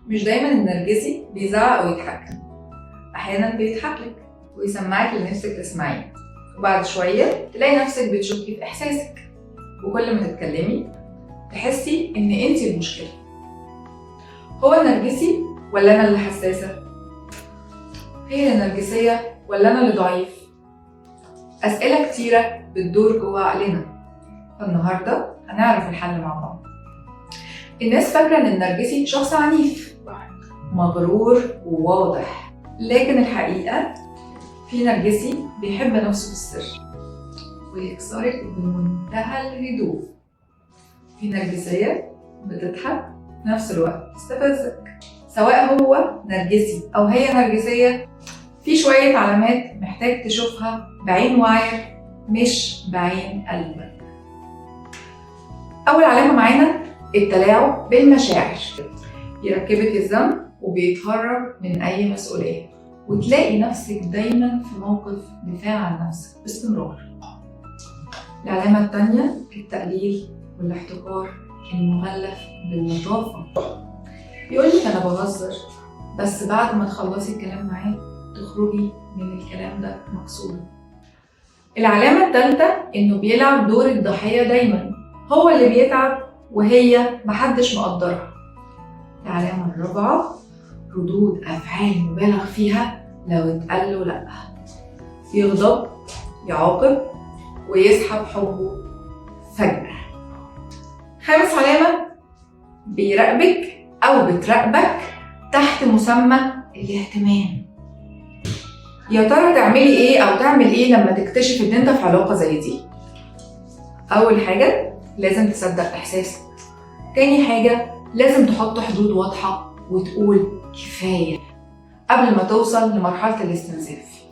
مش دايما النرجسي بيزعق ويتحكم، احيانا بيضحك لك ويسمعك اللي نفسك تسمعيه، وبعد شوية تلاقي نفسك بتشكي في احساسك، وكل ما تتكلمي تحسي ان انتي المشكلة. هو النرجسي ولا انا اللي حساسة؟ هي اللي نرجسية ولا انا اللي ضعيف؟ اسئلة كتيرة بتدور جوه عقلنا، فالنهارده هنعرف الحل مع بعض. الناس فاكره ان النرجسي شخص عنيف مغرور وواضح، لكن الحقيقة في نرجسي بيحب نفسه في السر ويكسرك بمنتهى الهدوء. في نرجسية بتضحك في نفس الوقت تستفزك. سواء هو نرجسي أو هي نرجسية، في شوية علامات محتاج تشوفها بعين واعية مش بعين قلبك. أول علامة معانا التلاعب بالمشاعر. يركبك الذنب وبيتهرب من أي مسؤولية، وتلاقي نفسك دايما في موقف دفاع عن نفسك باستمرار. العلامة التانية التقليل والاحتقار المغلف باللطافة. يقولك أنا بهزر، بس بعد ما تخلصي الكلام معاه تخرجي من الكلام ده مكسورة. العلامة التالتة إنه بيلعب دور الضحية دايما، هو اللي بيتعب وهي محدش مقدرها. العلامة الرابعة ردود أفعال مبالغ فيها لو اتقال له لأ، يغضب، يعاقب، ويسحب حبه فجأة. خامس علامة بيراقبك أو بتراقبك تحت مسمى الاهتمام. يا ترى تعملي ايه او تعمل ايه لما تكتشف ان انت في علاقة زي دي؟ اول حاجة لازم تصدق احساسك. تاني حاجة لازم تحط حدود واضحة وتقول كفاية قبل ما توصل لمرحلة الاستنزاف.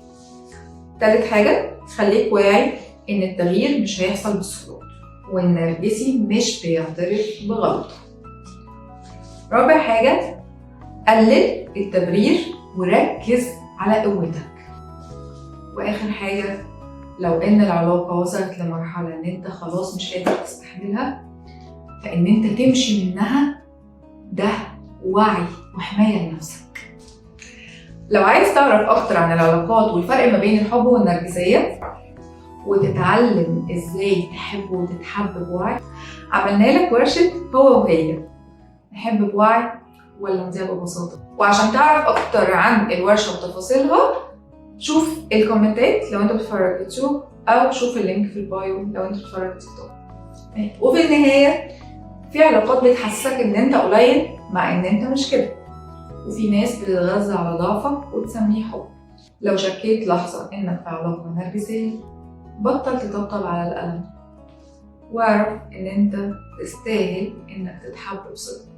تالت حاجة خليك واعي ان التغيير مش هيحصل بسهولة، والنرجسي مش بيعترف بغلطه. رابع حاجة قلل التبرير وركز على قوتك. واخر حاجة لو ان العلاقة وصلت لمرحلة ان انت خلاص مش قادر تستحملها، فان انت تمشي منها ده وعي وحماية لنفسك. لو عايز تعرف اكتر عن العلاقات والفرق ما بين الحب والنرجسية وتتعلم ازاي تحب وتتحب بوعي، عملنا لك ورشة هو وهي، نحب بوعي ولا نضيع ببساطة. وعشان تعرف اكتر عن الورشة وتفاصيلها شوف الكومنتات لو انت بتتفرج يوتيوب، او شوف ال link في ال bio لو انت بتتفرج تيك توك. وفي النهاية في علاقات بتحسسك ان انت قليل مع ان انت مش كده، وفي ناس بتتغذى على ضعفك وتسميه حب. لو شكيت لحظة انك في علاقة نرجسية، بطل تطبطب على الألم، واعرف ان انت تستاهل انك تتحب بصدق.